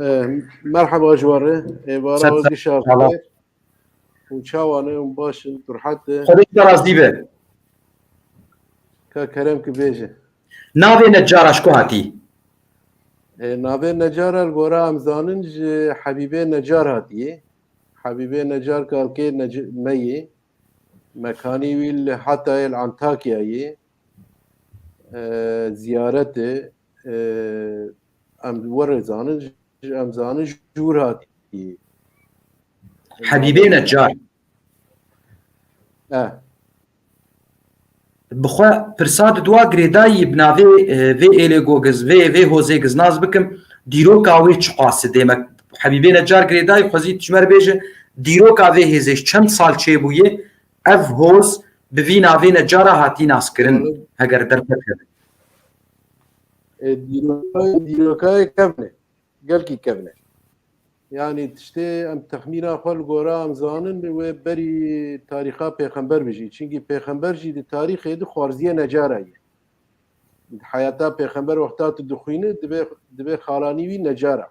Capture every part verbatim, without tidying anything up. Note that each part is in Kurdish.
E, merheba ji we re. Êvara we gişa xêr. Û çawa ne? Hûn baş in, tu rehet e? Xwedê te razî be. Ka kerem ki bêje. Navê Necara ji ku hatî? E, navê Necara li gora em zanin ji Hebîbê Necar hatiye. Hebîbê Necar kalkê Nec-, me yê. Mekanî wî li Hatayê, li Antakyayê. E, ziyaret e. E, em li we re zanin, ji, em zanin ji wir hatî. Hebîbê Necar. E. Bi xwe pirsa didwa girêdayî bi navê, e, vê êlê go giz, vê, vê hozê giz nas bikim, dîroka wê çiqas e? Demek Hebîbê Necar girêdayî, xwezî tu ji me re bêje, dîroka vê hêzê ji çend sal çêbûye, ev hoz bi vî navê Necara hatî naskirin, heger derfet hebe? E, dîrokayê, dîrokayê kevn e. Gelkî kevn e. Yanî tiştê em texmîna xwe li gora em zanin, wê berî tarîxa pêxember bijî. Çimkî pêxember jî di tarîxê di xwarziyê Necara ye. Di heyata pêxember wexta tu dixwîne, divê, divê xalanî wî Necara.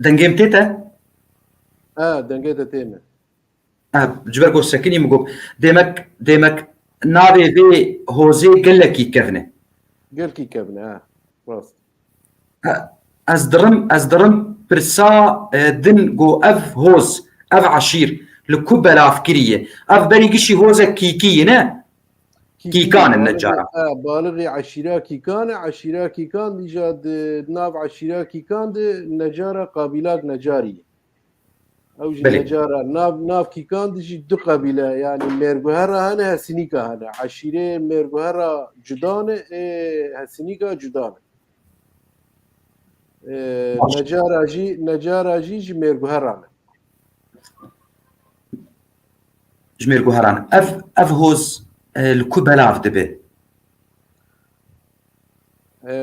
Dengê min tê te? E, dengê te tê min. E, ji ber ku sekinî min got. Demek, demek navê vê hozê gelekî kevn e. Gelkî kevn e, ha. Rast. E, ez dirim, ez dirim pirsa, e, din ku ev hoz, ev eşîr li ku belav kiriye? Ev berî gişî hozek Kîkî ye, ne? Kîkan in Necara. E, balixê eşîra Kîkan e. Eşîra Kîkan dîja di nav eşîra Kîkan de Necara qabîlak Necarî ye. Ew jî Necara. Nav, nav Kîkan de jî du qabîle, yanî mêrguhera hene, hesinîka hene. Eşîrê mêrguhera cuda ne, ê hesinîka cuda ne. E, Necara jî, Necara jî ji mêrguheran e. Ji mêrguheran. Ev, ev hoz, e, li ku belav dibe? E,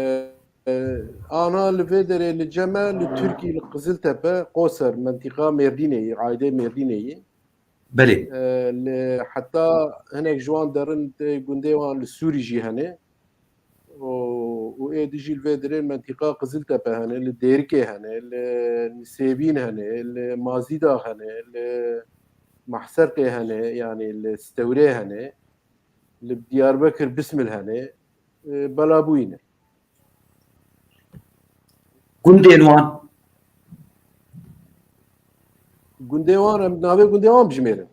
e, ana li vê derê li cem e, li Tirkî, li Qiziltepe, Qoser, mentîqa Mêrdînê yî, aydê Mêrdînê yî. Belê. E, li heta hinek ji wan derin tê gundê wan li Sûrî jî hene. Û, û ê dijî li vê derê mentîqa Qiziltepe hene, li Dêrikê hene, li Nisêbîn hene, li Mazîdax hene, li Mehserqê hene, yanî li Stewrê hene, li Diyarbekir Bismil hene, e, belabûyî ne. Gundên wan? Gundê wan, em navê gundê wan bijimêrin.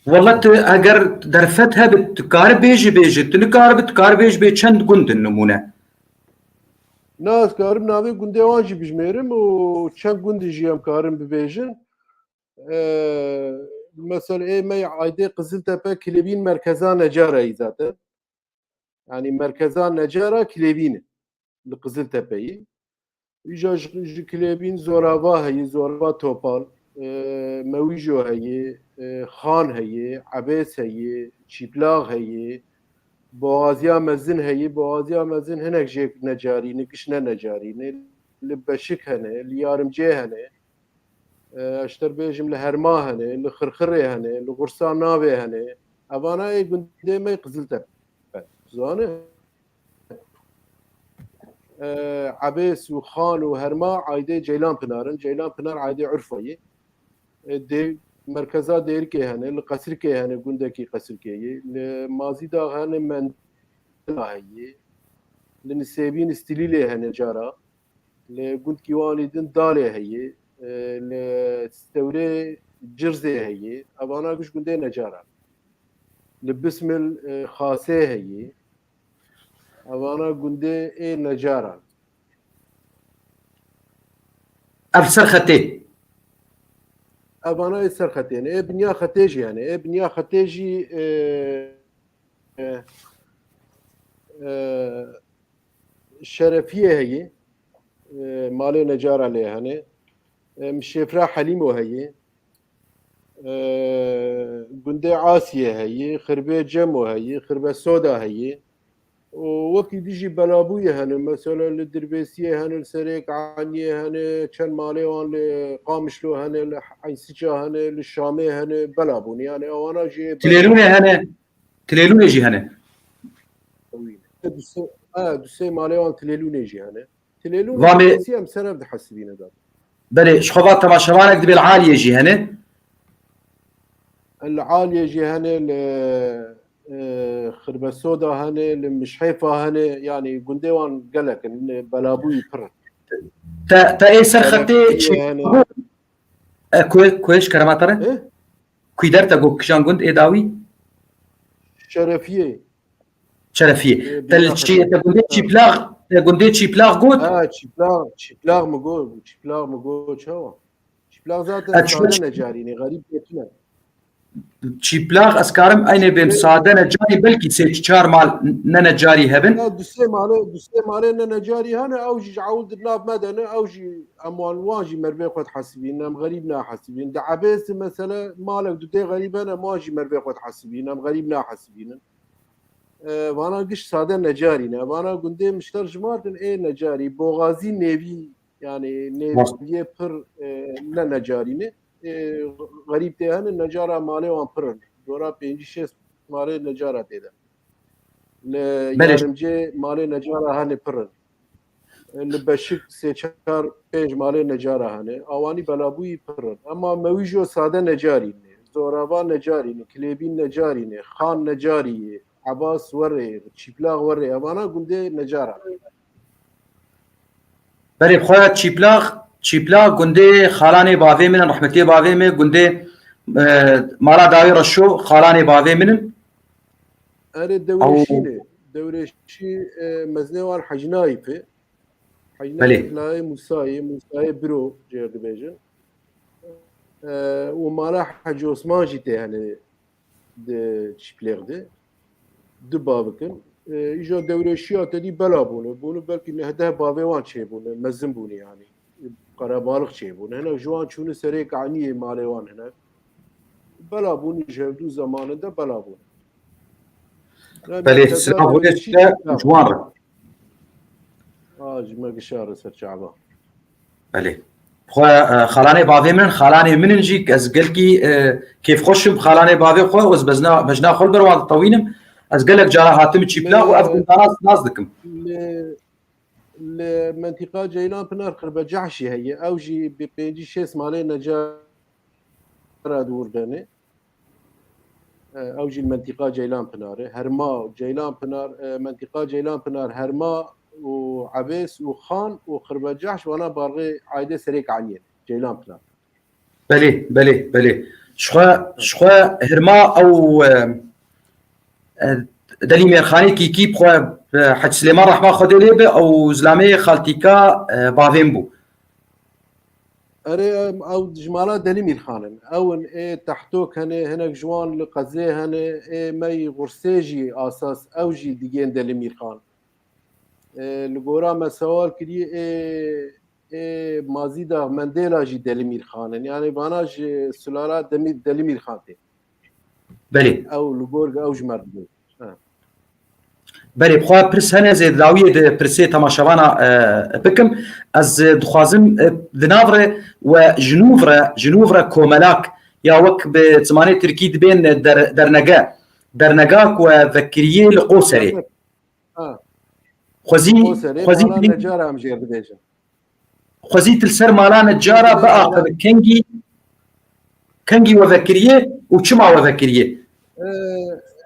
Wele tu eger derfet hebe, tu kari bêjî bêjî, tu nikaribi, tu kari bêjî bê çend gund in nimûne? Na, ez karim navê gundê wan jî bijmêrim û çend gundê jî em karin bibêjin. Ee, mesela ê me yê aydê Qiziltepe Kilêbîn merkeza Necara yî zaten. Yanî merkeza Necara Kilêbîn e. Li Qiziltepeyî. Îja ji, ji Kilêbîn Zorava heye, Zorava Topal, e, Mewîjo heye, e, Xan heye, Ebês heye, Çîplax heye, Boğaziya Mezin heye, Boğaziya Mezin hinek jê Necarî ne, giş ne Necarî ne, li Beşik hene, li Yarimcê hene, e, ez ji te bêjim li Herma hene, li Xirxirê hene, li Xursa Navê hene. Evana ê gundê me Qiziltepe. Zane? E, Ebês û Xan û Herma aydê Ceylan Pinar in. Ceylan Pinar aydê Urfayê. E, dê-, merkeza Dêrikê hene, li Qesirkê hene, gundekî Qesirkê yê. Li Mazîdax hene, Mendila heye. Li Nisêbîn Stilîlê hene cara. Li gundkî wanî din Dalê heye. E, li Stewrê Cirzê heye. Evana giş gundê Necaran. Li Bismil, e, Xasê heye. Evana gundê ê Necaran. Ev ser xetê. Evana ê ser xetê ne. Ê binya xetê jî hene. Ê binya xetê jî, e, e, e, Şerefiyê heye. E, malê Necara lê hene. E, Mişêfra Helîmo heye. E, gundê Asiyê heye, Xirbê Cemo heye, Xirbe Soda heye. Û wekî dijî belabûyê hene. Mesela li Dirbêsiyê hene, li Serêk Aniyê hene, çend malê wan li Qamişlo hene, li Eynsiça hene, li Şamê hene, belabûn. Yani ewana jî Tilêlûnê hene. Tilêlûnê jî hene. du sê, ha, du sê malê wan Tilêlûnê jî hene. Tilêlûn Vamê- kesî em ser ev dihesibîne da. Belê, ji xwe va temaşevanek dibê li Aliyê jî hene. Li Aliyê jî hene, li, e, Xirbesoda hene, li Mişhêfa hene, yanî gundê wan gelek in, li Belabûyî pir in. Te, te ê ser xetê Belabûyê çî hene. E, ku, ku ji kerema te re? E? Kuî der te got kijan gund ê dawî? Şerefiyê. Şerefiyê. Ê, Te li bîna çi, xirê. Te gundê Çîplax, te gundê Çîplax got? Ha, Çîplax, Çîplax mi got, Çîplax mi got, çawa? Çîplax zaten E, çi- sade necarî ne, xerîb ne tune. Çîplax ez karim eynê bêm Ê- sade necarî, belkî sê çar mal ne necarî hebin. Ya, du sê malê, du sê malê ne necarî hene, ew jî ji ewil di nav me de ne, ew jî em wan, wan jî mervê xwe dihesibînin, em xerîb nahesibînin. Di Ebêsê mesela malek du dê xerîb hene, wan jî mervê xwe dihesibînin, em xerîb nahesibînin. E, vana giş sade necarî ne. Vana gundê mişter jimartin ê necarî. Boxazî nêvî, yani nêviyê pir, e, ne necarî ne. E, xerîb tê hene, necara malê wan pir in. Dora pêncî şêst malê necara tê de. Li Belê. Yarimcê malê necara hene pir in. Li Beşik sê çar pênc malê necara hene. Awanî Belabûyî pir in. Ema Mewîjo sade necarî ne. Zorava necarî ne. Kilêbîn necarî ne. Xan necarî ye. Ebas werê, Çîplax werê. Evana gundê necara ne. Berê xwe Çîplax, Çîplax gundê xalanê bavê min in, rehmetiyê bavê min, gundê, e, mala dawî Reşo, xalanê bavê min in. Erê Ew- Dewrêşî ne. Dewrêşî, e, mezinê wan Hecî Nayîf e. Hecî Belê. Nayîf layê Mûsayê, Mûsayê Biro jê re dibêjin. E, û mala Hecî Osman jî tê hene di Çîplêx de. Du bavik in. E, îja Dewrêşiya te dî bela bûne. Bûne belkî neh deh bavê wan çêbûne, mezin bûne yanî. Qerebalix çêbûne. Hinek ji wan çûne serê kaniyê malê wan hinek. Bela bûne ji hevdû zemanin de bela bûne. Belê, silav hûrê ji te ji wan re. A, ji me gişa re ser çava. Belê. Xwe, e, xalanê bavê min in, xalanê min in jî, ez gelkî, e, kêfxweş im, xalanê bavê xwe, ez bezna, bejna xwe li ber wan ditewînim. Ez gelek cara hatim Çîplak û ev gundana nas dikim. Li, li mentîqa Ceylan Pinar Xirbecehşî heye. Ew jî bi pêncî şêst malê necara dûr de ne. E, ew jî li mentîqa Ceylan Pinar e. Herma, Ceylan Pinar, e, mentîqa Ceylan Pinar, Herma û Ebês û Xan û Xirbecehş, vana barxê aîdê Serê Kaniyê ne. Ceylan Pinar. Belê, belê, belê. Ji xwe, ji xwe Herma ew, e, e, Delî Mêrxanê Kîkî bi xwe, e, Hec Silêman rehma Xwedê lê be, ew zilamê xaltîka, e, bavê min bû. Erê, em, ew ji mala Delî Mîrxan in. Ew in ê Tehtok hene, hinek ji wan li Qezê hene, ê me yî Xursê jî asas, ew jî digên Delî Mîrxan. E, li gora me sewal kiriye, ê, ê Mazîdax Mendêla jî Delî Mîrxan in. Yani vana ji sulala Demî-, Delî Mîrxan tê. Belê. Ew li gor ew ji me re dibê. Ha. Belê, bi xwe pirs hene, ez ê dawiyê di pirsê temaşevana, e, bikim. Ez, e, dixwazim, e, di nav re we ji nûv re, ji nûv re komelak ya wek bi zimanê tirkî dibên der-, dernege, dernega ku we vekiriyê li Qoserê. Ha. Xwezî, Qoserê, xwezî mala Necara em jê re dibêjin. Xwezî tu li ser mala Necara biaxivî, kengî, kengî we vekiriye û çima we vekiriye? E,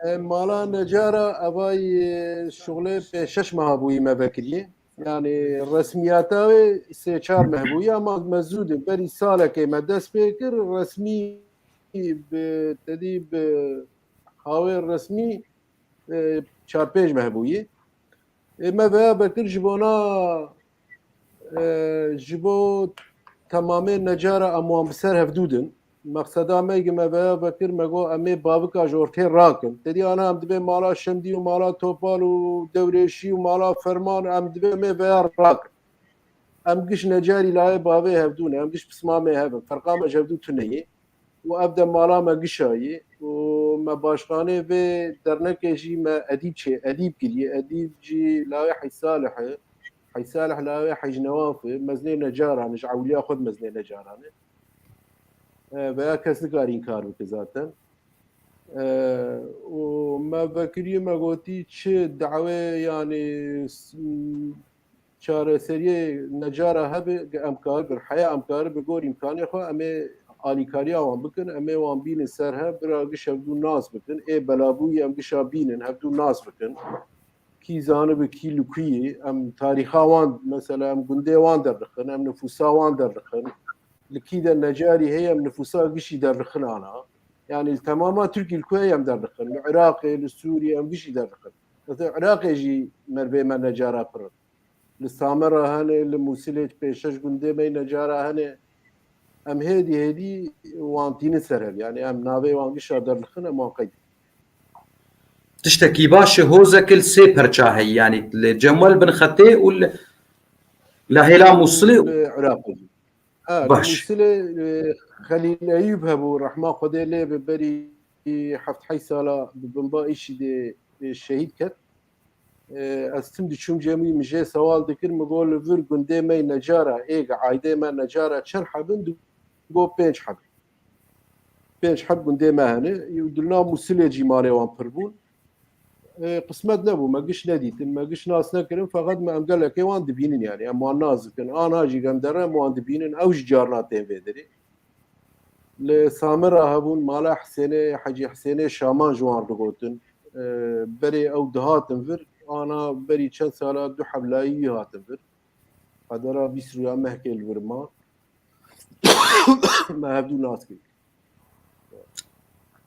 e, mala Necara evay, e, şuxlê pê şeş meha bûyî me vekiriye. Yani resmiyata wê sê çar meh bûyî ama me zû de berî salekê me dest pê kir, resmî bi, te dî bi hawê resmî, e, çar pênc meh bûyî. Ê me veya vekir ji bona, e, ji bo temamê Necara em wan bi ser hevdû din. Mexseda me ki me veya vekir, me got em ê bavika ji ortê rakin. Te dî ana em dibê mala Şemdî û mala Topal û Dewrêşî û mala Ferman, em dibê em ê veya rakin. Em giş Necarî layê bavê hevdû ne, em giş pismamê hev in. Ferqa me ji hevdû tune ye. Û ev de mala me gişayî û me başkanê vê dernekê jî me edîb çê, edîb kiriye. Edîb jî lawê Hec Salih e. Hec Salih lawê Hec Newaf e. Mezinê Necaran e, ji ewliya xwe di mezinê Necaran e. E, veya kes nikare înkar bike zaten. E, û me vekirî me gotî çi dawê, yanî, s-, çareseriyê necara hebe, em karibin, heya em karibin gor îmkanê xwe, em ê alîkariya wan bikin, em ê wan bînin ser hev, bira giş hevdû nas bikin, ê belabûyî em gişa bînin, hevdû nas bikin. Kî zanibi kî li ku yî, em tarîxa wan, mesela em gundê wan derdixin, em nifûsa wan derdixin. Li kî de necarî heye, em nifûsa gişî derdixin ana. Yanî li temama Tirkî li ku heye em derdixin. Li Iraqê, li Sûriyê em gişî derdixin. Mesela Iraqê jî mervê me necara pir in. Li Samira hene, li Mûsilê pêşeş gundê me necara hene. Em hêdî hêdî wan tînin ser hev. Yanî em navê wan gişa derdixin, em wan qeydin. Tiştekî baş e, hozek li sê perça heye, yanî li Cemwel bin Xetê û li, li hêla Mûsilê û Li Iraqê. Ha, li Baş. Mûsilê, e, Xelîl Eyûb hebû, rehma Xwedê lê be, berî heft heyş sala bi bomba îşî de, e, şehîd ket. E, ez tim diçûm cem wî, min jê sewal dikir, min got, li vir gundê me necara, êg aydê me necara çend hebin? Di got, pênc heb. Pênc heb gundê me hene. Û di nav Mûsilê jî malê wan pir bûn. E, qismet nebû, me giş nedîtin, me giş nas nekirin, feqet me em gelekê wan dibînin, yanî em wan nas dikin. Ana jî em dere em wan dibînin, ew jî carna tên vê derê. Li Samira hebûn, mala Hisênê, Hecî Hisênê Şaman ji wan digotin. E, berê ew dihatin vir, ana berî çend sala du heb layî wî hatin vir. Qedera bîst rûya mehkê li vir ma. Me hevdû nas kir.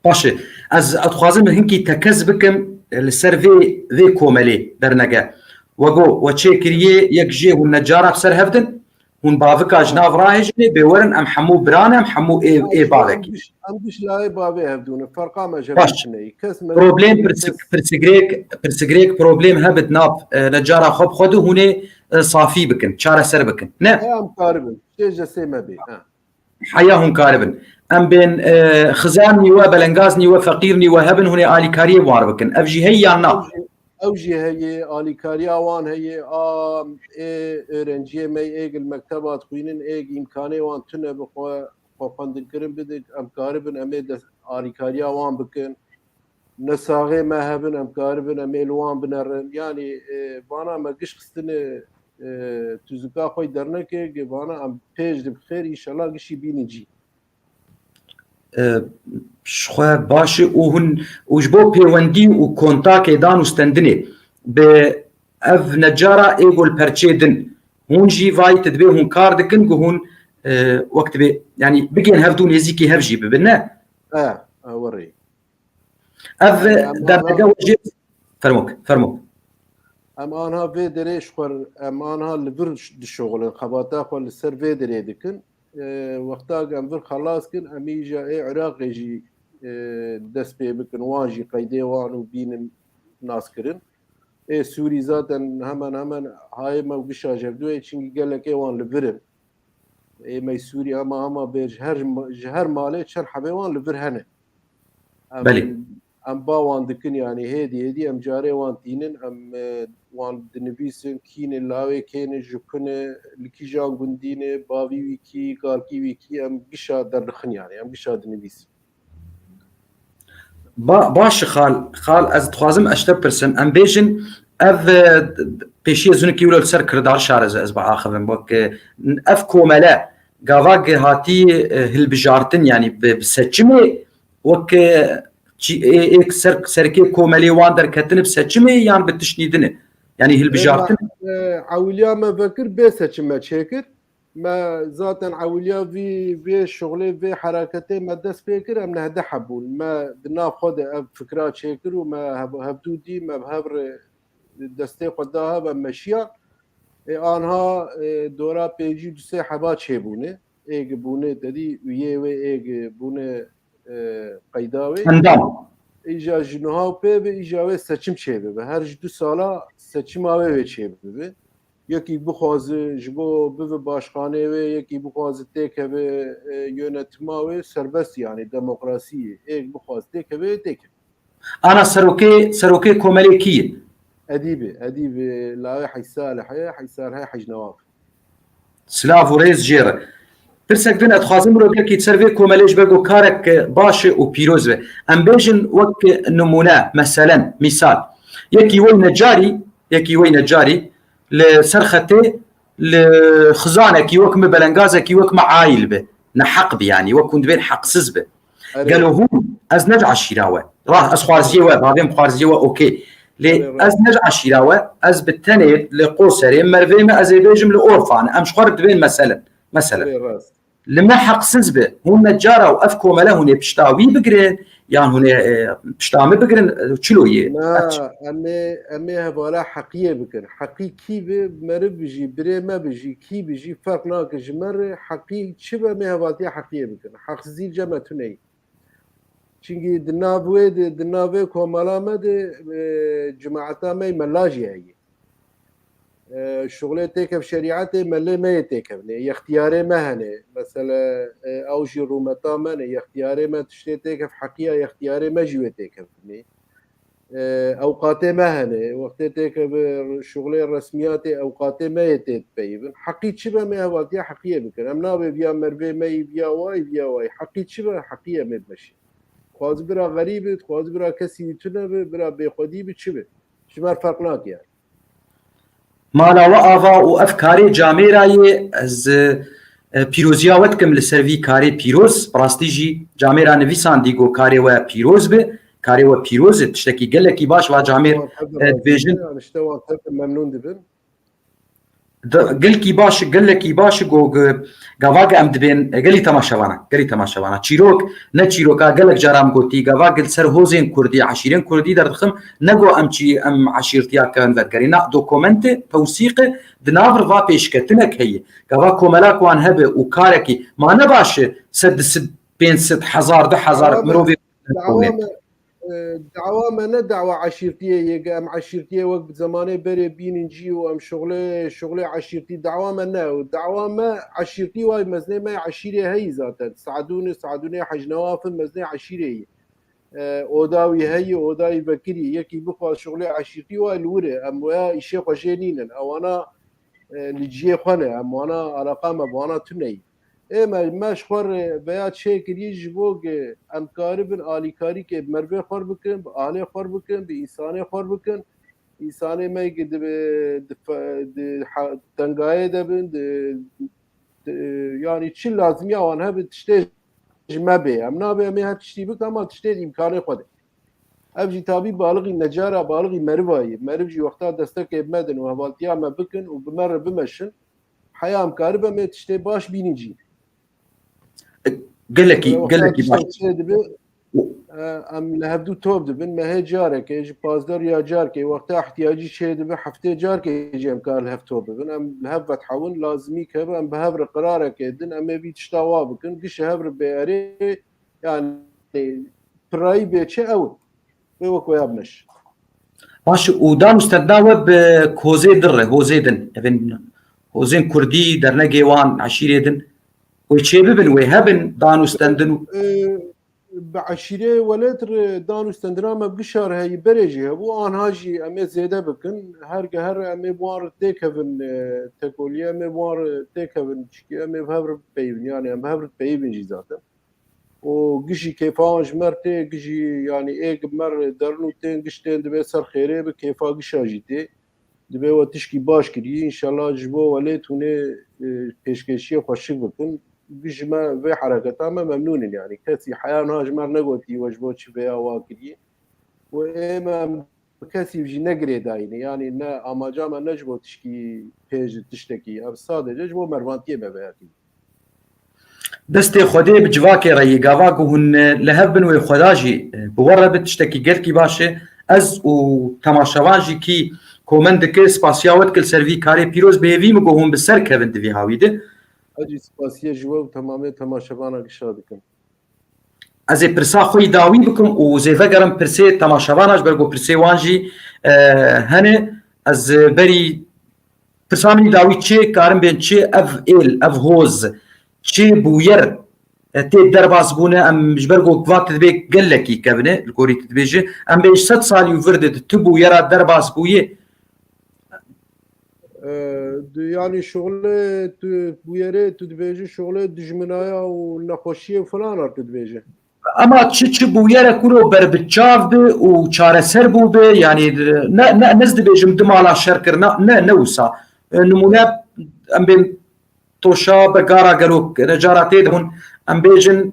Baş e. Ez, ez dixwazim hinkî tekez bikim li ser vê, vê komelê dernege. We got, we çê kiriye, yek jê hûn necara bi ser hev din, hûn bavika ji nav rahêjinê, bê werin em hemû bira ne, em hemû ê, ê bavekî. Em giş, em giş layê bavê hevdû ne. Ferqa me ji hev Baş. Tune ye. Kes me Problem kes pirsik-, pirsigrêk, pirsigrêk problem hebit nav, e, necara xwe bi xwe de hûn ê, e, safî bikin, çareser bikin. Ne? Em karibin. Tê ji destê me bê. Ha. Heya hûn karibin. Em bên, e, xizan nîwe, belengaz nîwe, feqîr nîwe hebin, hûn ê alîkariyê wan bikin. Ev jî heye yan na? Ew jî, ew jî heye, alîkariya wan heye, a, ê öğrenciyê me ê gil mekteba dixwînin, ê îmkanê wan tune bi xwe, xwe xwendinkirin bidik, em karibin, em ê des-, alîkariya wan bikin. Ne saxê me hebin, em karibin, em ê li wan binerin. Yanî, e, vana me giş xistine, e, tuzika xwe dernekê, gi vana em pêş di bi xêr, înşallah gişî bînin cî. E, ji xwe baş e û hûn, û ji bo pêwendî û kontakê dan û stendinê bi ev necara ê gol perçê din, hûn jî vayî te dibê hûn kar dikin ku hûn, e, wek dibê, yanî bigên hevdû nêzîkî hev jî bibin, ne? E, e, werî. Ev Em derdege ana we jê fermo, fermo. Em anha vê derê ji xwe, em anha li vir dişoxilin, xebata xwe li ser vê derê dikin. E, wexta ku em vir xelas kin, em îja ê Iraqê jî, e, dest pê bikin, wan jî qeydê wan û bînin naskirin. Ê Sûrî zaten hemen hemen hayê me û gişa jevdûyê, çinkî gelekê wan li vir in. Ê me Sûrî hema hema bê ji her, ji her malê çend hebê wan li vir hene. Em, Belê. Em ba wan dikin, yanî hêdî hêdî em carê wan tînin, em, e, wan dinivîsin, kî ne, lawê kê ne, ji ku ne, li kîjan gundî ne, bavî wî kî, kalkî wî kî, em gişa derdixin, yanî em gişa dinivîsin. Ba-, baş e xal, xal, ez dixwazim ez ji te bipirsim. Em bêjin, ev, e, pêşiyê zinikî wilo li ser kirdar şar ez, ez biaxivim. Wek, e, ev komele, gava gi hatî, e, hilbijartin, yanî bi, bi seçimê, wek, e, çi-, ê, ê ser, serkê komelê wan derketin bi seçimê yan bi tiştnî din e? Yanî hilbijartin? Ê, me, e, ewiliya me vekir bê seçim me çêkir. Me zaten ewiliya vî, vê şixulê, vê hereketê me dest pê kir, em nehdeh heb bûn. Me di nav xwe de ev fikra çêkir û me hev-, hevdû dî, me bi hev re destê xwe da hev, em meşiya. Ê, anha, ê, dora pêncî du sê heba çêbûne. Êg bûne, te dî, yê wê êg bûne, e, qeyda wê. Endam. Îja ji niha û pê ve, îja wê seçim çêbibe. Her ji du sala seçima wê wê çêbibe. Yekî bixwaze ji bo bibe başkanê wê, yekî bixwaze têkeve, e, yönetima wê, serbest, yanî demokrasî ye. Êk bixwaze têkeve, têkeve. Ana serokê, serokê komelê kî ye? Edî be, edî be, lawê Hecî Salihê, Hecî Salihê Hecî Newaf. Silav û rêz jê re. Pirsek din, ez dixwazim mirov yekî ser vê komelê ji ber ku karek baş û pîroz be. Em bêjin wek nimûne, meselen, mîsal, yekî wey necarî, yekî wey necarî li ser xetê, li xizanekî wek min, belengazekî wek min aîl bi. Neheq bi, yanî wek hûn dibên heqsiz bi. Erê. Gelo hûn, ez ne ji eşîra we. Rah, ez xwarziyê we, bavê min xwarziyê we, okey. Lê Erê, ez ne ji eşîra we, ez bi tenê li Qoserê, mervê me, ez ê bêjim li Orfan, em ji xwe re dibên meselen. Meselen. Erê, rast. Li me heqsiz bi. Hûn necara û ev komele hûn ê pişta wî bigirin, yan hûn ê, e, pişta min bigirin, e, çilo yê? Na, Ev çi? em ê, em ê hevala heqiyê bikin. Heqî kî bi, meriv bijî, birê me bijî, kî bijî, ferq nake ji me re. Heqî çi be, em ê hevaltiya heqiyê bikin. Heqsizî li cem me tune ye. Çimkî di nav wê de, di nav vê komela me de, e, cemaeta me yê mela jî heye. E, şuxulê têkev şerîetê, melê me yê têkevnê, yextiyarê me hene. Mesele, e, ew jî rûmeta me ne, yextiyarê me tiştê têkev, heqiya yextiyarê me jî wê têkevnê. E, ewqatê me hene, wextê têkeve şuxulê resmiyatê, ewqatê me yê tê dipeyivin. Heqî çi be, em ê hevaltiya heqiyê bikin. Em nabê viya mervê me yî, viya wayî, viya wayî. Heqî çi be, heqiyê em ê bimeşin. Dixwazi bira xerîb bi, dixwazi bira kesî wî tune bi, bira bêxwedî bi, çi bi? Ji me re ferq nake yani. Mala we ava û ev karê camêra yê, ez, e, pîroziya we dikim li ser vî karê pîroz. Bi rastî jî camêra nivîsandî got karê we pîroz bi. Karê we pîroz e, tiştekî gelekî baş va camêr, Wan tev e, razî dibêjin. Dibin, yani işte wan tev memnûn dibin. Di-, gelkî baş, gelekî baş go-, ge-, gava ge em dibên, e, gelî temaşevana, gelî temaşevana. Çîrok, ne çîroka gelek cara min gotî, gava gil ser hozên kurdî, eşîrên kurdî derdixim, ne go em çî, em eşîrtiya kevin vedigerî. Na, dokumente, tewsîqe, di nav re va pêşketinek heye. Gava komela ku wan hebe û karekî, ma ne baş e, sed, du sed, pênc sed, hezar, du hezar Dawa me, mirovê dawa me, e, dawa me ne dawa eşîrtiyê ye, ge em eşîrtiyê wek bi zemanê berê bînin cî û em şuxlê, şuxlê eşîrtî dawa me ne. Dawa me eşîrtî way meznê me eşîrê heyî zaten. Sadûn, Sadûnê Hecnewaf in meznê eşîrê ye. E, oda wî heyî, oda wî vekirî. Yekî bixwaz şuxlê eşîrtî way li wir e. Em weya îşê xwe jê nînin. Ewana, e, li ciyê xwe ne. Em wana alaqa me bi wana tune ye. Ê me, me ji xwe re veya çêkirî ji bo ku em karibin alîkarîkê bi mervê xwe re bikin, bi alê xwe re bikin, bi însanê xwe re bikin. Însanê me ku di, di, di ha-, tengayê de bin, di, di, yanî çi lazimiya wan hebe tiştê ji me bê. Em nabê em ê her tiştî bikin, ama tiştê di îmkanê xwe de. Ev jî tabî balixî necara, balixî meriva ye. Meriv jî wexta destekê bi me din û hevaltiya me bikin û bi me re bimeşin, heya em karibin em ê tiştê baş bînin cî. Gelekî, Wexta gelekî baş. Tiştek çê dibe, e, em li hevdû top dibin. Mehê carekê, ji pazdeh ya carekê, wexta ihtiyacî çê dibe, heftê carekê jî em kar li hev top bibin. Em li hev vethewin, lazimî keve, em bi hev re qirarekê din, em ê vî tişta wa bikin. Gişê hev re bê erê, yani, pirayî bê çi ew, wê wek waya bimeş. Baş, û dan û stendina we bi hozê din re, hozê din, evên hozên kurdî, dernegê wan, eşîrê din, wê çê bibin, wê hebin dan û stendin û Ee, bi eşîrê welêt re dan û stendina me bi gişa re heyî berê jî hebû, anha jî em ê zêde bikin. Her geher em ê bi wan re têkevin, e, tekolî, em ê bi wan re têkevin, çikî em ê bi hev re bipeyivin, yani em bi hev re dipeyivin jî zaten. û gijî kêfa wan ji me re tê, gijî, yanî ê gi me re derin û tên, giş tên dibê ser xêrê bi kêfa gişa jî tê. Dibê we tişkî baş kirî. Înşallah ji bo welêt hûn ê, e, pêşkêşiyê xweşik bikin. Giş ji me vê hereketa me memnûn in, yanî kesî heya niha ji me re negotî we ji bo çi vêya wa kirî. Û ê me em bi kesî jî ne girêdayî ne. Yanî ne amaca me ne ji bo tişkî pêj tiştekî. Em sadece ji bo mervantiyê me veya kirî. Destê Xwedê bi civakê re yî. Gava ku hûn, e, li hev bin wê Xweda jî, e, bi we re bi tiştekî gelkî baş e. Ez û temaşevan jî kî komen dike, spasiya we dike li ser vî karê pîroz, bi hêvî min ku hûn bi ser kevin di vî hawî de. Ez jî spasiya ji we û temamê temaşevana gişa dikim. Ez ê pirsa xwe yî dawî bikim û zê vegerim pirsê temaşevana, ji ber ku pirsê wan jî, e, hene. Ez, e, berî pirsa min yî dawî çi karin bên çi ev êl, ev hoz, çi bûyer, e, tê derbas bûne, em ji ber ku va tu dibê gelekî kevine, li gorî tu dibêje, em bê ji sed salî û vir de tu bûyera derbas bûye. E, di, yanî şuxulê tu bûyerê tu dibêjî şuxulê dijminaya û nexweşiyê filan a tu dibêjî. Ema çi çi bûyere kuro ber bi çav bi û çareser bû bi, yanî ne, ne, ne ez dibêjim di mala şer kirina, ne, ne wisa. E, nimûne em bên Toşa Begara gero necara tê de hûn, em bêjin,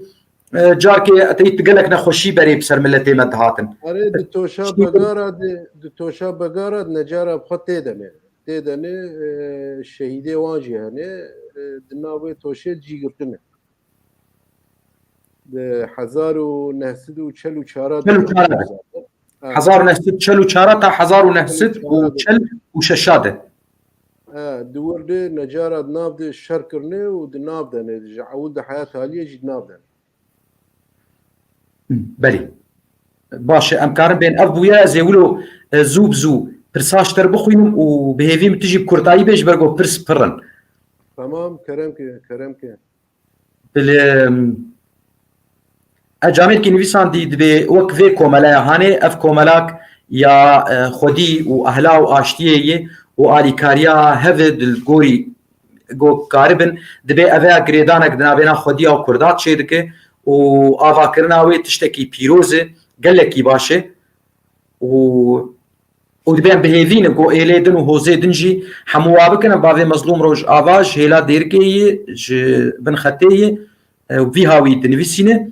e, carkê eteyî gelek nexweşî berê bi ser miletê me dihatin. Erê, di Toşa Begara de, di Toşa Begara de necara bi xwe tê de ne. Tê de ne, e, şehîdê wan jî hene, e, di nav wê toşê cî girtine. Di hezar û neh sed û çel û çar de. Çel û çar de. Ha. Hezar û neh sed çel û çar ta hezar û neh sed û çel û şeş de. Ha, di wir de necara di nav de şer kirine û di nav de ne, ji ewil de heyat haliye jî di nav de ne. Belê. Baş e, em karin bên ev bûye, ez ê wilo, e, zû bi zû pirsa ji te re bixwînim û bi hêvî min tu jî bi kurtayî bê, ji ber ku pirs pir in. Tamam, kerem ke, kerem ke. Bilê, e, camêrkî nivîsandî dibê wek vê komeleya hanê, ev komelak ya, e, xwedî û ehla û aştiyê ye û alîkariya hev e di gorî ku karibin, dibê ev ya girêdanek di navêna xwediya û kurda çêdike û avakirina wê tiştekî pîroz e, gelekî baş e û û dibên bi hêvî ne ku êlê din û hozê din jî hemû wa bikin. Ev bavê Mezlûm Rojava ji hêla Dêrikê yê, ji bin xetê yê, e, û vî hawî dinivîsîne.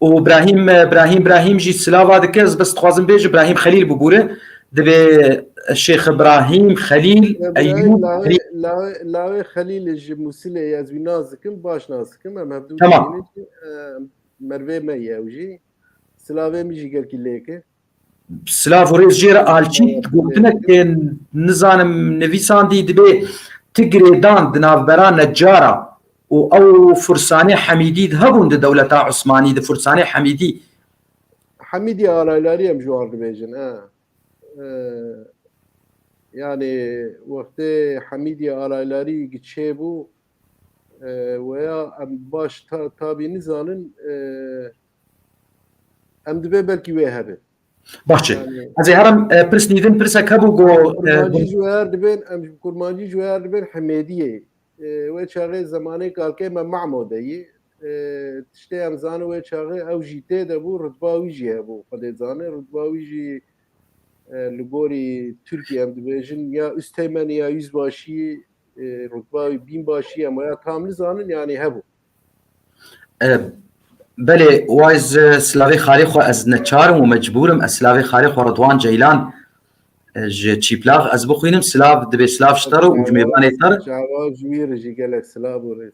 Û Brahîm, e, Brahîm, Brahîm jî silava dike, ez bes dixwazim bêjim, Brahîm Xelîl bibûre. Dibê Şêx Brahîm Xelîl, Eyûb Xelîl. Lawê, lawê Xelîlê ji Mûsilê ye, ez wî nas dikim, baş nas dikim. Em hevdû Tamam. dibînin jî, e, mervê me ye ew jî. Silavê min jî gelkî lê ke. Silav û rêz jê re alçît gotinek ên nizanim nivîsandî dibê ti girêdan di navbera necara û ew fursanê Hemîdî di hebûn di dewleta Osmanî di fursanê Hemîdî. Hemîdî alaylarî em ji wan dibêjin, he. E, yanî wextê Hemîdî alaylarî giçê bû, e, weya em baş ta, tabî nizanin, e, em dibê belkî wê hebe. Baş e. Yanî Ez ê herim, e, pirs nîvin pirsek hebû go, e, kurmancî ji wer dibên, em ji kurmancî ji wer dibên Hemêdiyê. E, wê çaxê zemanê kalkê me Mahmûdeyî. E, tiştê em zanin wê çaxê ew jî tê de bû, rutba wî jî hebû. Xwedê zane, rutba wî jî, e, li gorî Tirkî em dibêjin ya Üsteğmen ya Yüzbaşı, e, rutba wî bînbaşî em ya tam nizanin, yanî hebû. E, belê, wa ez, e, silavê xalê xwe ez neçar im û mecbûr im. Ez silavê xalê xwe Ridwan Ceylan, e, ji Çîplax ez bixwînim. Silav, dibê silav ji te re û ji mêvanê te re. Çawa ji wî re jî gelek silav û rêz.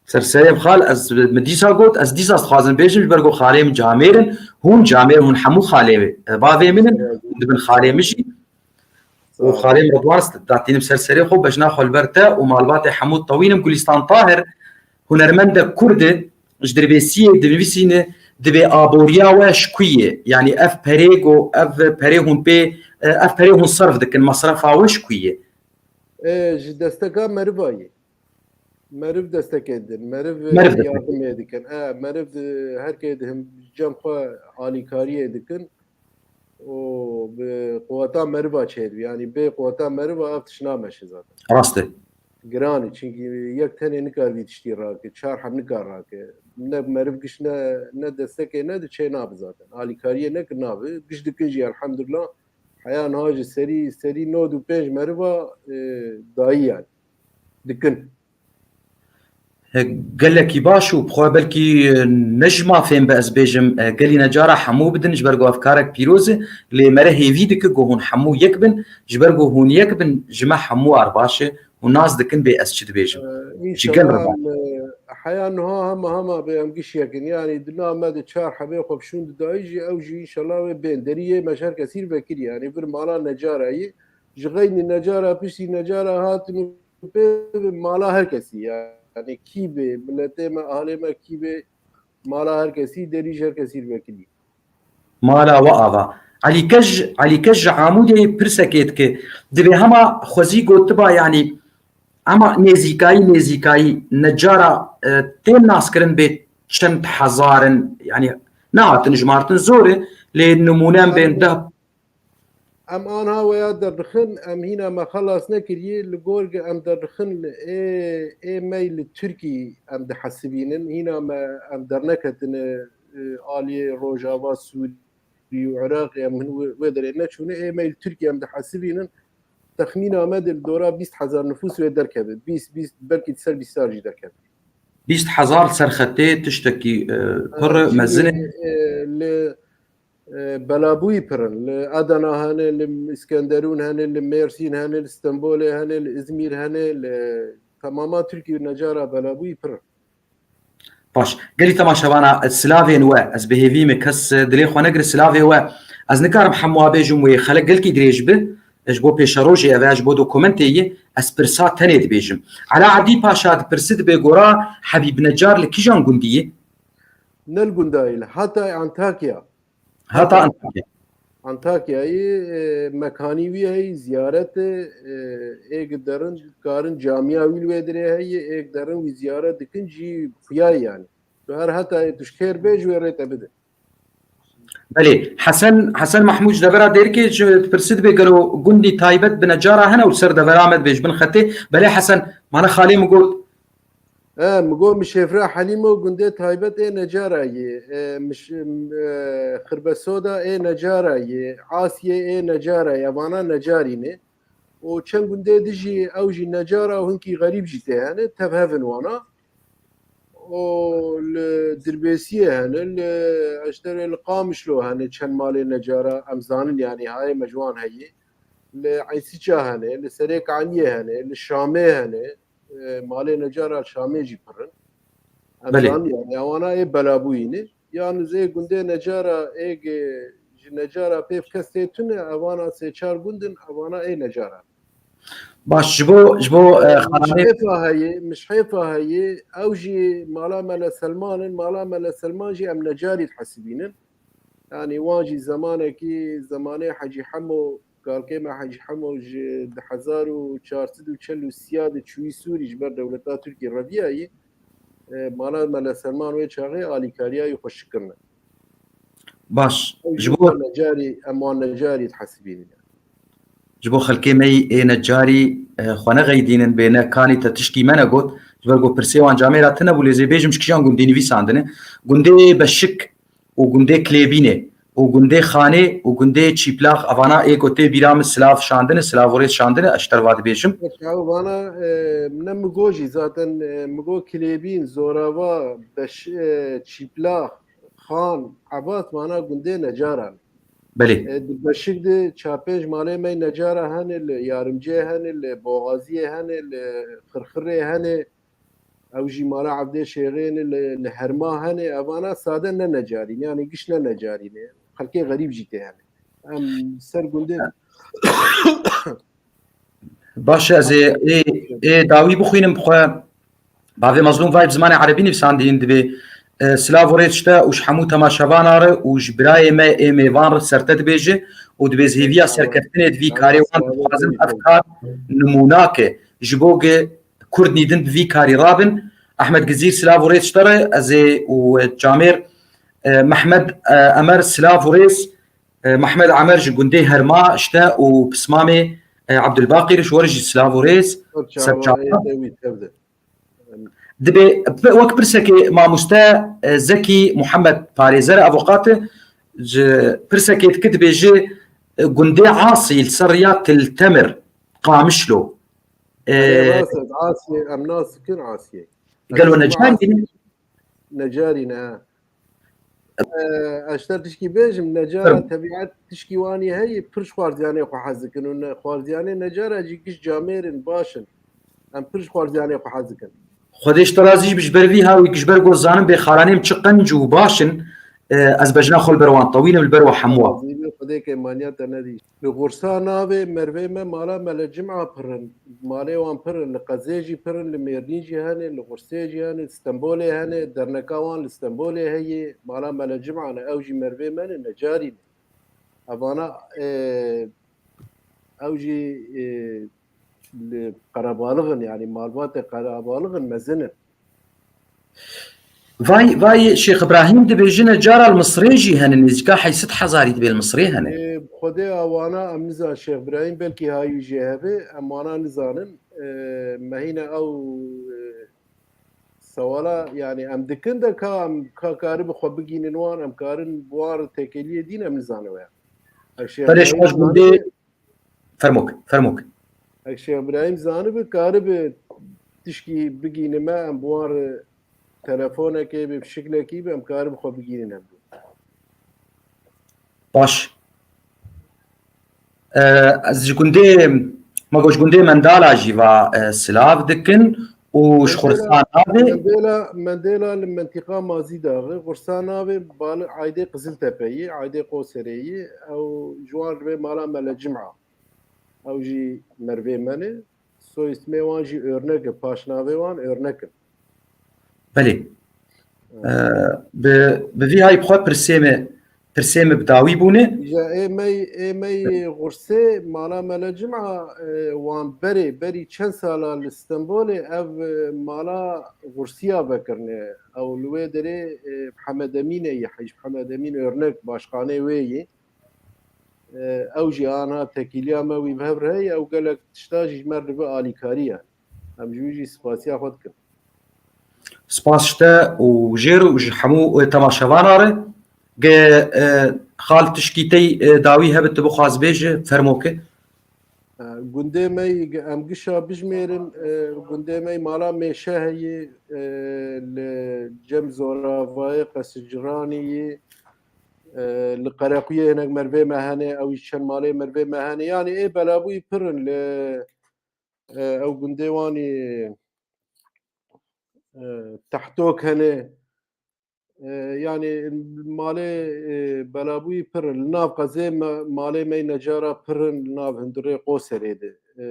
Ser serê min xal, ez, min dîsa got, ez dîsa dixwazim bêjim, ji ber ku xalê min camêr in, hûn camêr, hûn hemû xalê, e, bavê min in, hûn dibin xalê min jî. Û xalê min Ridwan, datînim ser serê xwe, bejna xwe li ber te û malbatê hemû tewînim. Gulîstan Tahir, hunermende kurd e, ji Dirbêsiyê dinivîsîne, dibê aboriya we ji ku ye? Yanî ev perê ku, ev perê hûn pê, ev perê hûn serf dikin, mesrefa we ji ku ye? E, ji desteka meriva ye. Meriv destekê didin. Meriv, Meriv destekê. yardimê dikin. E, meriv di, her kê di him cem xwe alîkariyê dikin. û bi quweta meriva çêdibî. Yanî bê quweta meriva ev tişt nameşe zaten. Rast e. Giran e, çinkî yek tenê nikar vî tiştî rake, çar heb nikar rake. Ne meriv giş ne, ne destekê ne di çê nabe zaten. Alîkariyê nekir nabe. Giş dikin jî elhamdulillah. Heya niha jî serî, serî nod û pênc meriva, e, dayî yani. Dikin. Gelekî baş û bi xwe belkî, e, ne ji mafên be ez bêjim, e, gelî necara hemû bidin, ji ber ku ev karek pîroz e, lê mere hêvî dike ku hûn hemû yek bin, ji ber ku hûn yek bin, ji me hemû ar baş e, hûn nas dikin bê ez çi dibêjim. E, Ji gel re baş. Heya niha hema hema bê em giş yek in. Yanî di nav me de çar hebê xwe bi şûn didayî jî, ew jî înşallah wê bên. Derî yê me ji her kesî vekirî. Yanî vir mala necara yî, ji xeynî necara, piştî necara hatin û pê bi mala her kesî, yanî kî bê, miletê me, ahlê me kî bê, mala her kesî, derî ji her kesî vekirî. Mala we ava. Elîkej, Elîkej ji Amûdê pirsekê dike. Dibê hema xwezî gotiba, yanî hema nêzîkayî, nêzîkayî necara, e, tên naskirin bê çend hezar in, yanî nehatin jimartin zor e, lê nimûne em bên deh Em anha weya derrixin, em hîna me xelas nekiriye, li gor ge em derrixin li ê, ê me li Tirkî em dihesibînin, hîna me em derneketine, e, aliyê Rojava, Sûrî û Iraqê em hin wê, wê derê neçûne, ê me li Tirkî em dihesibînin, texmîna me de li dora bîst hezar nifûs wê derkeve, bîst, bîst, belkî ser bîst sar jî derkeve. Bîst hezar serxetê tiştekî, e, pir e, mezin e. E, li e, belabûyî pir in. Li Adana hene, li Îskenderûn hene, li Mêrsîn hene, li Stenbolê hene, li Îzmîr hene, li temama Tirkiyê necara belabûyî pir in. Baş. Gelî temaşevana, silavên we, ez bi hêvî me kes dilê xwe negire, silavê we. Ez nikarim hemûa bêjim wê xelek gelkî dirêj bi. Ji bo pêşerojê ev e, ji bo dokumentê yê, ez pirsa tenê dibêjim. Ela Ebdî Paşa dipirsi, dibê gora Hebîb Necar li kîjan gundî ye? Ne li gundayî, li Hatay, Antakya. Heta Antakya. Antakyayê, e, mekanî wî heyî, ziyaret e, e, êk derin, karin camiya wî li wê dirê heyî, êk derin wî ziyaret dikin, cî xuya ye yanî. Tu her Hetayê tu ji xêr bê, ji wê rê te bide. Belê, Hesen, Hesen Mahmûd ji devera Dêrikê ji pirsi dibe gelo gundî taybet bi necara hene û ser devera me dibê ji bin xetê. Belê Hesen, mane xalê min got, E, mi got, Mişêfra Helîmo gundê taybet ê necara yê. E, miş-, e, Xirbesoda ê necara yê. Asiyê ê necara yê. Evana necarî ne. Û çend gundê di jî ew jî necara û hinkî xerîb jî tê hene. Tev hev in wana. Û li Dirbêsiyê hene, li Eşterê, li Qamişlo hene çend malê necara. Em zanin yanî hayê me ji wan heye. Li Eysîça hene, li Serê Kaniyê hene, li Şamê hene. E, malê necara Şamê jî pir in. Em Belê. Zanî, yani, ewana ê belabûyî ne. Yalnız ê gundê necara, ê ge-, ji necara pêv kes tê tune, evana sê çar gund in, evana ê necara. Baş, ji bo, ji bo, e, Ee, xananê Mişhêfa heye, Mişhêfa heye, ew jî mala Mele Selman in, mala Mele Selman jî em necarî dihesibînin. Yani wan jî zemanekî, zemanê Hecî Hemo, kalkê me Hecî Hemo ji di hezar û çar sed û çel û sê de çûyî Sûrî ji ber dewleta Tirkî reviyayî, e, mala Mele Selman wê çaxê alîkariya wî xweşik kirine. Baş. Ew Ji jî bo wan necarî, em wan necarî dihesibînin. Ji bo xelkê me yî ê necarî, e, xwe nexeydînin, bê ne kanî te tişkî me negot. Ji ber ku pirsê wan camêra tune bû, lê zê bêjim ji kîjan gundî nivîsandine. Gundê Beşik û gundê Klêbînê û gundê Xanê û gundê Çîplax, evana ê ku tê bîra min silav şandine, silav û rêz şandine, ez ji te re va dibêjim. Ew vana, e, ne mi got jî zaten, e, mi got Klêbîn, Zorava, Beş-, e, Çîplax, Xan, Ebat, vana gundê necaran. Belê. E, di Beşik de çar pênc malê me necara hene, li Yarimcê hene, li Boxaziyê hene, li Xirxirê hene. Ew jî mala Evdê Şêxê ne, li, li Herma hene. Evana sade ne necarî ne, yani giş ne necarî ne. Xelkê xerîb jî tê hene. Em ser gundê Baş e, ez ê, ê, ê dawî bixwînim, bi xwe bavê Mezlûm Vayb zimanê erebî nivîsandî, dibê, e, silav û rêz ji te û ji hemû temaşevana re û ji birayê me ê mêvan re ser te dibêje û dibê ez hêviya serkeftinê di vî karê wan dixwazim, ev kar nimûnak e. Ji bo ge Kurd nîdin bi vî karî rabin. Ehmed Gizîr, silav û rêz ji te re, ez ê û camêr, e, Mehmed, e, Emer, silav û rêz. E, Mehmed Emer ji gundê Herma ji te û pismamê, e, Ebdulbaqî re, ji we re jî silav û rêz. Serçava. Serçava. Ê te wî tev de. Dibê, wek pirsekê mamoste, e, Zekî Muhammed Parêzer, avokat e, ji pirsekê dike, dibêje, e, gundê Asî li ser riya Til Temir, Qamişlo. E, Erê, rast e, Asiyê, em nas dikin Asiyê. Gelo Em necarî ne? Necarî ne, ha. E, ez ji te tişkî bêjim, necara Fermo. Tebiat tişkî wanî heye, pir ji xwarziyanê xwe hez dikin û ne, xwarziyanê necara jî giş camêr in, baş in. Em pir ji xwarziyanê xwe hez dikin. Xwedê ji te razî jî bi, ji ber vî hawî, ji ber ku zanim bê xalanê min çi qenc û baş in, e, ez bejna xwe li ber wan tewînim, li ber we hemû wan. Razî be, Xwedê kêmaniya te nedî. Li Xursa navê mervê me mala Mele Cima pir in, malê wan pir in, li Qezê jî pir in, li Mêrdîn jî hene, li Xursê jî hene, li Stenbolê hene, derneka wan li Stenbolê heye, mala Mele Cima ne, ew jî mervê me ne, necarî ne. Evana, e, ew jî, e, li qerebalix in, yanî malbatê qerebalix in, mezin in. Vay, vay Şêx Îbrahîm, dibêjine cara li Misrê jî hene, nêzîka heyşt sed hezarî dibê li Misrê hene. Ê, Xwedê a wana em nizan Şêx Birahîm belkî hayî jê hebe, em wana nizanin. E, me hîne ew, e, sewala, yani em dikin de ka em ka karibi xwe bigînin wan, em karin bi wan re tekeliyê dîn em nizanin we. Ev Şêx Belê, Birahîm şima ji gundê zanibe, fermok, fermok. Ev Şêx Birahîm zanibe, karibe tişkî bigînime, em bi wan re telefonekê bi şiklekî bi, em karibe xwe bigînin em. Baş. E, ez ji gundê, ma got ji gundê Mendala jî va, e, silav dikin û ji Mendela, Xursan navê. Mendela, Mendela li mentiqa Mazîdaxê, Xursan navê bal-, aydê Qiziltepe yî, aydê Qoserê yî, ew ji wan rivê mala Mele Cima. Ew jî mervê me ne. Soyismê wan jî örnek e, paşnavê wan örnek in. Belê. Ee, bi, bi vî hay bi xwe pirsê me, pirsê me bi dawî bûne. Îja ê mey, ê mey Xursê, mala Mele Cima, e, wan berê, berî çend sala li Stenbolê ev, e, mala Xursiya vekirine. Ew li wê derê, e, Mihemed Emîn e, Hecî Mihemed Emîn örnek, başkanê wê yî. E, ew jî ana tekîliya me wî bi hev re heye, ew gelek tişta jî ji me re dibe alîkarî yani. Em ji wî jî spasiya xwe dikin. Spas ji te û jê re û ji hemû, e, temaşevana re. Ge, e, xal tişkî tey, e, dawî hebe tu bixwaz bêje, fermo ke. E, gundê me yî ge-, em gişa bijmêrin, e, gundê me yî mala Mêşe heye, e, li Cem Zoravayê, Qesir Ciranî yî, e, li Qerequyê hinek mervê me hene, ew jî çend malê mervê me hene. Yanî ê belabûyî pir in li, e, ew gundê wan î, e, Tehtok hene. E, yanî malê, e, belabûyî pir in. Li nav qezê me, malê me yî necara pir in, li nav hundirê Qoserê de. E,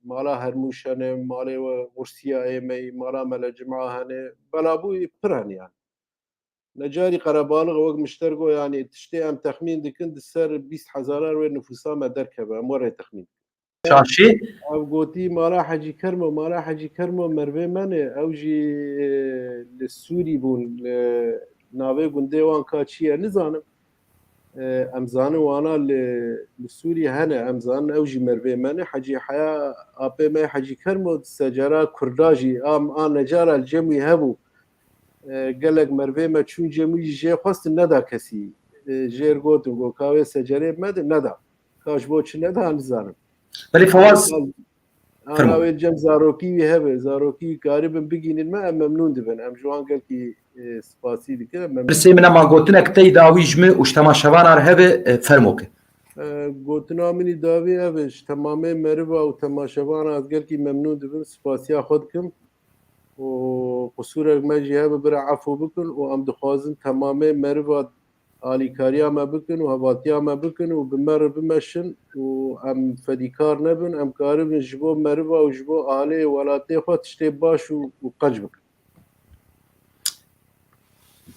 mala Hermûş hene, malê we Xursiyayê me yî, mala Mele Cima hene. Belabûyî pir hene yanî. Necarî qerebalix wek mişter got, yanî tiştê em texmîn dikin, di ser bîst hezaran wê nifûsa me derkeve, em were texmîn dikin. Şaşî. Ev gotî mala Hecî Kermo, mala Hecî Kermo mervê me ne, ew jî, e, li Sûrî bûn, li navê gundê wan ka çi ye nizanim. E, em zanin wana li, li Sûrî hene, em zanin ew jî mervê me ne. Hecî Heya, apê me Hecî Kermo, secera Kurda jî, am, a necara li cem wî hebû. E, gelek mervê me çûn cem wî jî jê xwestin neda kesî. E, jêr gotin, got, ka wê secerê me de neda. Ka ji bo çi neda, nizanim. Belê Fawaz, fermo. Ana wê cem zarokî wî hebe, zarokî wî karibin bigînin me, em memnûn dibin. Em ji wan gelkî, e, spasî dikin, em memnûn. Pirsê min e, ma gotinek tey dawî ji min û ji temaşevana re hebe, e, fermo ke. E, gotina min î dawî ev e, ji temamê meriva û temaşevana ez gelkî memnûn dibim, spasiya xwe dikim. û qusûrek me jî hebe bira efû bikin û em dixwazin temamê meriva alîkariya me bikin û hevatiya me bikin û bi me re bimeşin û em fedîkar nebin, em karibin ji bo meriva û ji bo ahlê welatê xwe tiştê baş û, û qenc bikin.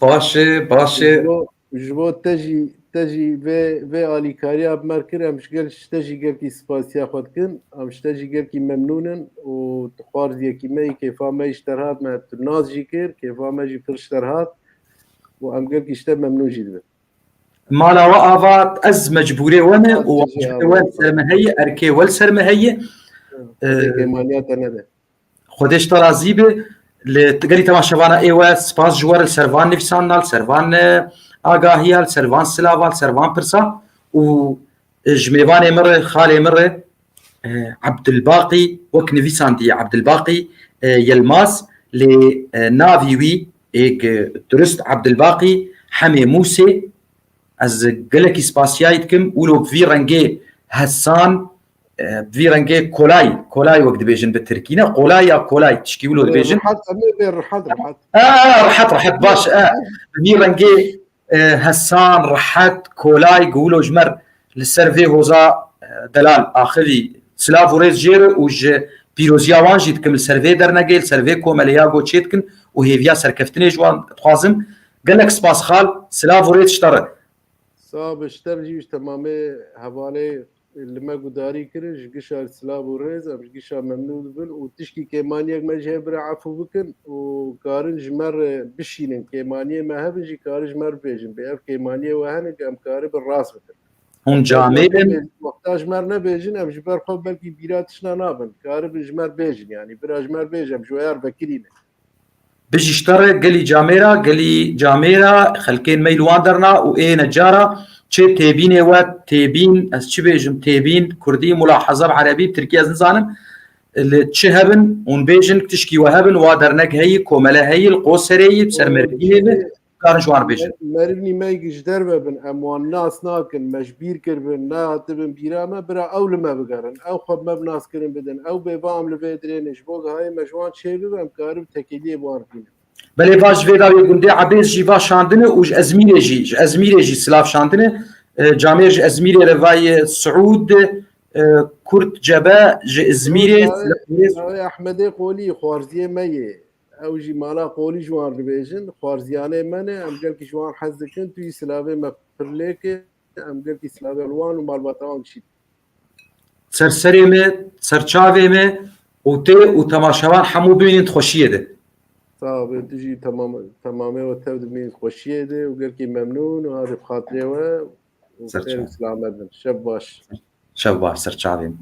Baş e, baş e. Ji bo, ji bo te jî, te jî vê, vê alîkariya bi me kir, em ji gel, ji te jî gelkî spasiya xwe dikin. Em ji te jî gelkî memnûn in û tu xwarziyekî me yî, kêfa me jî ji te re hat, me tu nas jî kir, kêfa me jî pir ji te re hat û em gelkî ji te memnûn jî dibin. Mala we ava, ez mecbûrê we me û wacibê we li ser me heye, erkê we li ser me heye. Xwedê kêmaniya te nede. Xwedê ji te razî be. Li gelî temaşevana ê we spas ji we re li ser van nivîsandina, li ser van, e, agahiya, li ser van silava, li ser van pirsa û, e, ji mêvanê min re, xalê min re, e, Ebdilbaqî, wek nivîsandî Ebdilbaqî, e, Yilmaz, lê, e, navî wî êk, e, durust Ebdilbaqî Hemê Mûsê, ez gelekî spasiyayî dikim. Wilo bi vî rengê hesan, e, bi vî rengê kolay, kolay wek dibêjin bi tirkî, ne? Kolay ya kolay, tişkî wilo dibêjin. Rehet, em ê bê rehet, rehet. E, e, rehet, rehet, baş, e. Bi vî rengê, e, hesan, rehet, kolay, ku wilo ji me re li ser vê hoza, e, delal axivî, silav û rêz jê re û ji pîroziya wan jî dikim li ser vê dernegê, li ser vê komelê ya ku çê dikin û hêviya serkeftinê ji wan dixwazim. Gelek spas xal, silav û rêz ji te re. Sax be, ji te re jî û ji temamê hevalê li me gudarî kirin, ji gişa silav û rêz, em ji gişa memnûn dibin û tişkî kêmaniyek me jî heye bira efû bikin û karin ji me re bişînin, kêmaniyê me hebin jî karin ji me re bibêjin. Bê ev kêmaniyê we hene ku em karibin rast bikin. Hûn camêr in. Wexta ji me re nebêjin, em ji ber xwe belkî bîra tişna nabin. Karibin ji me re bêjin, yanî bira ji me re bêjin, em ji we ya re vekirî ne. Bijî ji te re gelî camêra, gelî camêra, xelkên me yî li wan derna û ê necara çi têbînê we, têbîn, ez çi bêjim, têbîn, kurdî, mulahaza bi erebî, bi tirkî ez nizanim. Li çi hebin, hûn bêjin, tişkî we hebin, wa dernek heyî, komele heyî, li Qoserê yî, bi ser merivînê be, karin ji wan re bêjin. Merivnî me ji derve bin, em wan nas nakin, me ji bîr kiribin, nehatibin bîra me, bira ew li me bigerin, ew xwe bi me bi naskirin bidin, ew bê va em li vê dirênê, ji bo gihayê me ji wan çê bibe, em karibin tekeliyê bi wan re bînin. Belê, va ji vê dawê gundê Ebêz jî va şandine û ji Ezmîrê jî, ji Ezmîrê jî silav şandine. E, camêr ji Ezmîrê re vayê Siûd, e, Kurt Cebe ji Izmîrê. Navê, navê Ehmedê Qolî, xwarziyê me yê. Ew jî mala Qolî ji wan dibêjin, xwarziyanê me ne, em gelkî ji wan hez dikin, tu yî silavê me pir lêke, em gelkî silavê li wan û malbata wan çî. Ser serê me, ser çavê me û tê û temaşevan hemû bimînin di xweşiyê de. Sağ ol, tu jî temam, temamê we tev dimînin di xweşiyê de û gelkî memnûn û hadê bi xatirê we û ser çav. Selamet bin. Şev baş. Şev baş, ser çavê me.